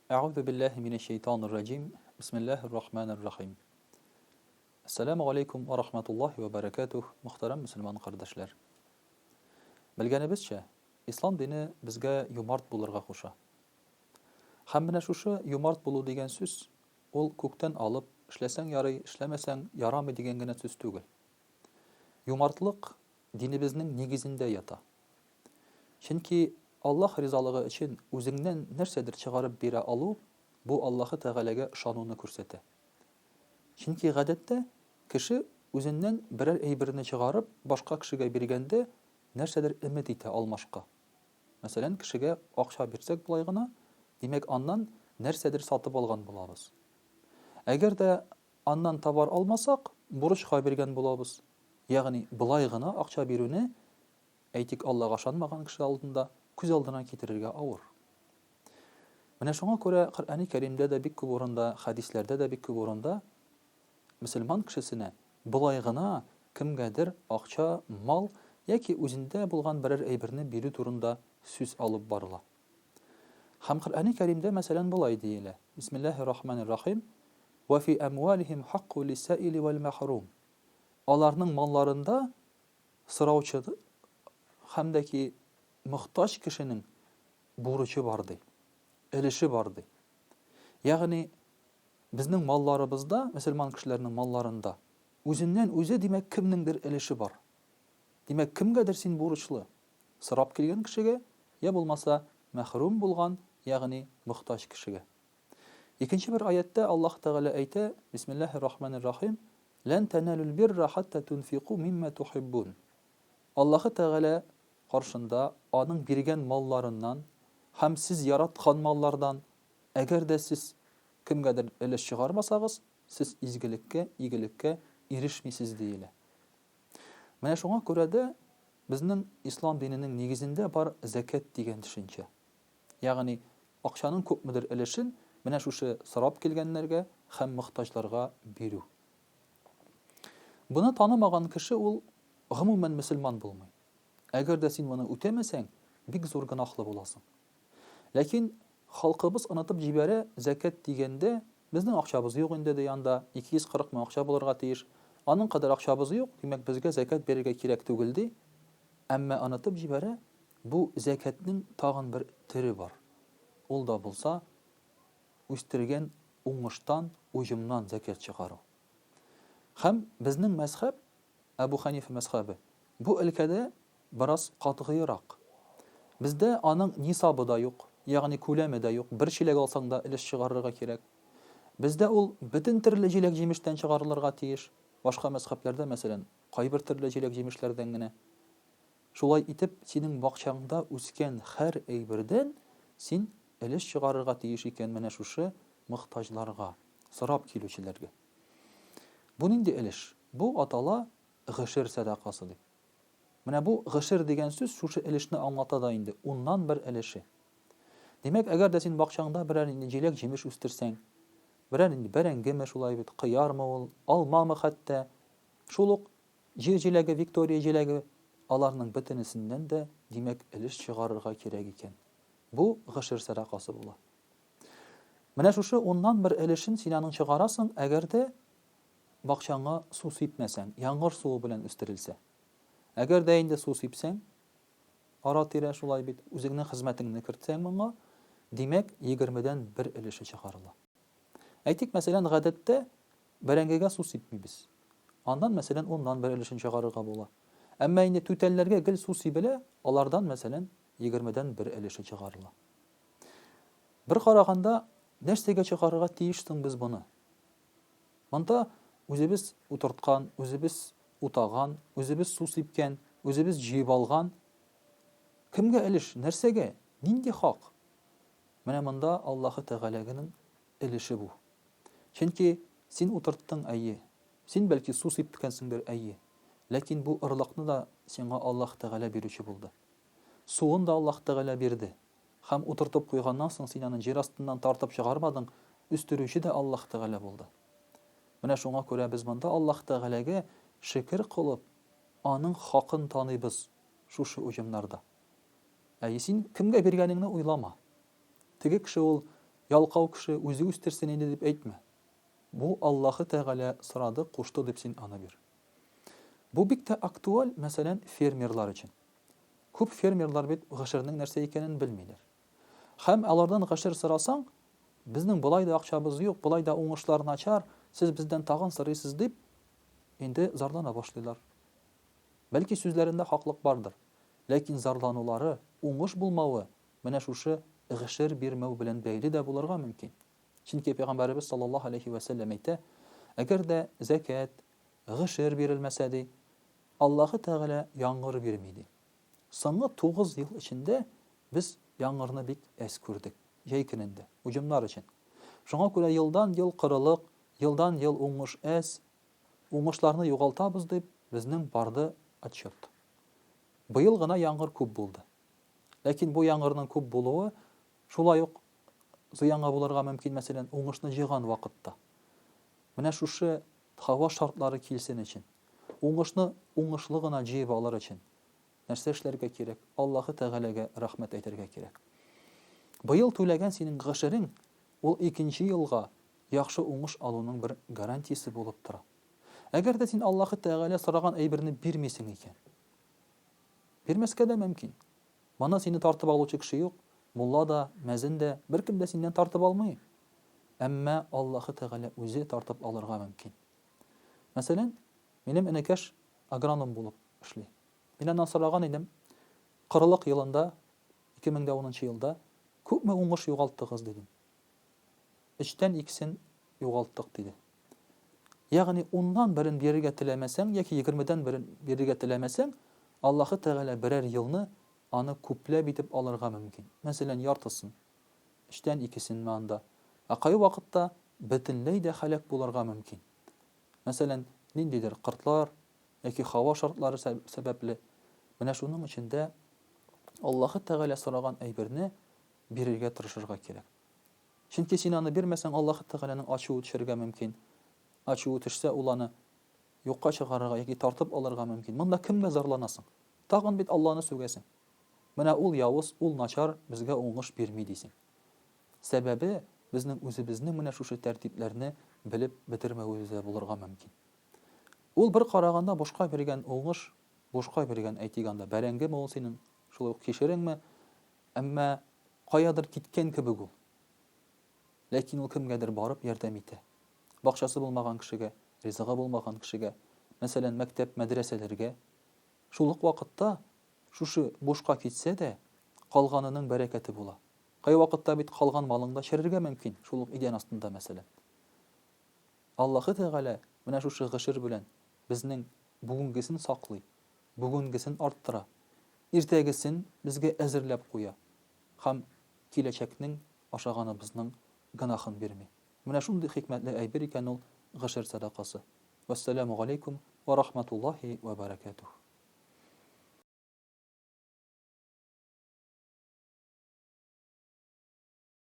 Әгъузу биллаһи минәш шәйтанир раҗим. Бисмиллаһир рахманир рахим. Ассаламу алейкум ва рахматуллаһи ва баракатух, мөхтәрәм мөселман кардәшләр. Белгәнебезчә, ислам дине безгә юмарт булырга куша. Һәм менә шушы юмарт булу дигән сүз, ул күктән алып, эшләсәң ярый, эшләмәсәң ярамый дигән генә сүз түгел. Юмартлык динебезнең нигезендә ята. Чөнки Аллаһ ризалыгы өчен үзеңнән нәрсәдер чыгарып бирә алу, бу Аллаһы Тәгаләгә ышануны күрсәтә. Чөнки гадәттә кеше үзеннән берәр әйберне чыгарып башка кешегә биргәндә нәрсәдер өмет итә алмашка. Мәсәлән, кешегә акча бирсәк болай гына, димәк, аннан нәрсәдер сатып алган булабыз. Әгәр дә аннан товар алмасак, бурычка биргән булабыз. Ягъни болай гына акча бирүне Әйтик, Аллага ышанмаган кеше алдында күз алдына китерергә авыр. Менә шуңа күрә Коръәни Кәримдә дә бик күп урында, хәдисләрдә дә бик күп урында мөселман кешесенә болай гына кемгәдер акча, мал яки үзендә булган берәр әйберне бирү турында сүз алып барыла. Һәм Коръәни Кәримдә, мәсәлән, болай диелә, Бисмиллаһир рахманир рахим, Вә фи әмвалихим хакку лиссаили вәл мәхрум. Аларның малларында Сораучы һәм дә ки мохтаҗ кешенең бурычы бар, ди, өлеше бар, ди. Ягъни, безнең малларыбызда, мөселман кешеләренең малларында, үзеннән үзе, димәк, кемнеңдер өлеше бар. Димәк, кемгәдер син бурычлы. Сорап килгән кешегә, я булмаса, мәхрүм булган, ягъни мохтаҗ кешегә. Икенче бер аятьтә Аллаһ Тәгалә әйтә, Бисмиллаһир рахманир рахим, Лән тәнәлүл бирра хәтта тунфику мимма тухиббун. Аллаһы Тәгалә каршында аның биргән малларыннан һәм сез яраткан маллардан, әгәр дә сез кемгәдер өлеш чыгармасагыз, сез изгелеккә, игелеккә ирешмисез, диелә. Менә шуңа күрә дә безнең ислам диненең нигезендә бар зәкят дигән төшенчә. Ягъни акчаның күпмедер өлешен менә шушы сорап килгәннәргә һәм мохтаҗларга бирү. Моны танымаган кеше ул гомумән мөселман булмый. Әгәр дә син моны үтәмәсәң, бик зур гөнаһлы буласың. Ләкин халкыбыз онытып җибәрә, зәкят дигәндә, безнең акчабыз юк инде, ди анда, 240 мең акча булырга тиеш. Аның кадәр акчабыз юк, димәк, безгә зәкят бирергә кирәк түгел, ди. Әмма онытып җибәрә, бу зәкятнең тагын бер төре бар. Ул да булса, үстергән уңыштан, уҗымнан зәкят чыгару. Һәм безнең мәзхәб, Әбу Хәнифә мәзхәбе, бу өлкәдә бераз катгыйрак. Бездә аның нисабы да юк, ягъни күләме дә юк, бер чиләк алсаң да өлеш чыгарырга кирәк. Бездә ул бөтен төрле җиләк-җимештән чыгарылырга тиеш, башка мәзхәбләрдә, мәсәлән, кайбер төрле җиләк-җимешләрдән генә. Шулай итеп, синең бакчаңда үскән һәр әйбердән син өлеш чыгарырга тиеш икән менә шушы мохтаҗларга, сорап килүчеләргә. Бу нинди өлеш? Бу атала гошер сәдакасы дип. Менә бу гошер дигән сүз шушы өлешне аңлата да инде, уннан бер өлеше. Димәк, әгәр дә син бакчаңда берәр нинди җиләк-җимеш үстерсәң, берәр нинди бәрәңгеме шулай бит, кыярмы ул, алмамы хәтта, шул ук Җир җиләге, виктория җиләге, аларның бөтенесеннән дә, димәк, өлеш чыгарырга кирәк икән. Бу гошер сәдакасы була. Менә шушы уннан бер өлешен син аның чыгарасың, әгәр дә бакчаңа су сипмәсәң, яңгыр суы белән үстерелсә. Әгәр дә инде су сипсәң, ара-тирә шулай бит, үзеңнең хезмәтеңне кертсәң моңа, димәк, егермедән бер өлеше чыгарыла. Әйтик, мәсәлән, гадәттә бәрәңгегә су сипмибез. Аннан, мәсәлән, уннан бер өлешен чыгарырга була. Әмма инде түтәлләргә гел су сибелә, алардан, мәсәлән, егермедән бер өлеше чыгарыла. Бер караганда, нәрсәгә чыгарырга тиеш соң без моны? Монда үзебез утырткан, үзебез утаган, үзебез су сипкән, үзебез җыеп алган. Кемгә өлеш, нәрсәгә, нинди хак? Менә монда Аллаһы Тәгаләгенең өлеше бу. Чөнки син утырттың, әйе. Син, бәлки, су сипкәнсеңдер, әйе. Ләкин бу орлыкны да сиңа Аллаһ Тәгалә бирүче булды. Суын да Аллаһ Тәгалә бирде. Һәм утыртып куйганнан соң син аны җир астыннан тартып чыгармадың, үстерүче дә Аллаһ Тәгалә булды. Менә шуңа күрә без монда Аллаһ Тәгаләгә шөкер кылып, аның хакын таныйбыз шушы уҗымнарда. Әйе, син кемгә биргәнеңне уйлама. Теге кеше ул Ялкау кеше, үзе үстерсен инде дип әйтмә. Бу Аллаһы Тәгалә сорады, кушты дип син аны бир. Бу бик тә актуаль, мәсәлән, фермерлар өчен. Күп фермерлар бит гошернең нәрсә икәнен белмиләр. Һәм алардан гошер сорасаң, безнең болай да акчабыз юк, болай да уңышлар начар, сез бездән тагын сорыйсыз дип, инде зарлана башлыйлар. Бәлки сүзләрендә хаклык бардыр, ләкин зарланулары, уңыш булмавы менә шушы гошер бирмәү белән бәйле дә булырга мөмкин. Чөнки Пәйгамбәребез саллаллаһу алейһи вә сәлләм әйтә, Әгәр дә зәкят, гошер бирелмәсә, ди, Аллаһы Тәгалә яңгыр бирми, ди. Соңгы тугыз ел эчендә без яңгырны бик әз күрдек, җәй көнендә, уҗымнар өчен. Шуңа күрә елдан-ел корылык, елдан-ел уңыш әз, уңышларны югалтабыз дип, безнең барды отчет. Быел гына яңгыр күп булды. Ләкин бу яңгырның күп булуы шулай ук зыянга булырга мөмкин, мәсәлән, уңышны җыйган вакытта. Менә шушы һава шартлары килсен өчен, уңышны уңышлы гына җыеп алыр өчен нәрсә эшләргә кирәк? Аллаһы Тәгаләгә рәхмәт әйтергә кирәк. Быел түләгән синең гошерең, ул икенче елга яхшы уңыш алуның бер гарантиясе булып тора. Әгәр дә син Аллаһы Тәгалә сораган әйберне бирмисең икән, бирмәскә дә мөмкин. Моны сине тартып алучы кеше юк, мулла да, мәзин дә, беркем дә синнән тартып алмый. Әмма Аллаһы Тәгалә үзе тартып алырга мөмкин. Мәсәлән, минем энекәш агроном булып эшли. Мин аннан сораган идем, корылык елында, 2010 нчы елда, күпме уңыш югалттыгыз, дидем. Өчтән икесен югалттык, диде. Ягъни уннан берен бирергә теләмәсәң яки егермедән берен бирергә теләмәсәң, Аллаһы Тәгалә берәр елны аны күпләп итеп алырга мөмкин. Мәсәлән, яртысын, өчтән икесенме анда. Ә кайвакытта бөтенләй дә һәлак булырга мөмкин. Мәсәлән, ниндидер кортлар яки һава шартлары сәбәпле. Менә шуның өчен дә Аллаһы Тәгалә сораган әйберне бирергә тырышырга кирәк. Чөнки син аны бирмәсәң, Аллаһы Тәгаләнең ачуы төшәргә мөмкин. Ачуы төшсә, ул аны юкка чыгарырга яки тартып алырга мөмкин. Монда кемгә зарланасың? Тагын бит Алланы сүгәсең. Менә ул явыз, ул начар, безгә уңыш бирми дисең. Сәбәбе, безнең үзебезнең менә шушы тәртипләрне белеп бетермәвебездә булырга мөмкин. Ул бер караганда бушка биргән уңыш, бушка биргән, әйтик анда, бәрәңгеме ул синең, шулай ук кишереңме, Әмма каядыр киткән кебек ул. Ләкин ул кемгәдер барып ярдәм итә. Бакчасы булмаган кешегә, ризыгы булмаган кешегә, мәсәлән, мәктәп, мәдрәсәләргә. Шул ук вакытта шушы бушка китсә дә, калганының бәрәкәте була. Кайвакытта бит калган малың да черергә мөмкин, шул ук идән астында, мәсәлән. Аллаһы Тәгалә менә шушы гошер белән безнең бүгенгесен саклый, бүгенгесен арттыра, иртәгесен безгә әзерләп куя һәм киләчәкнең ашаганыбызның гөнаһын бирми. Менә шундый хикмәтле әйбер икән ул гошер сәдакасы. Вәссәламү галәйкүм вә рахматуллаһи вә бәрәкәтүһ.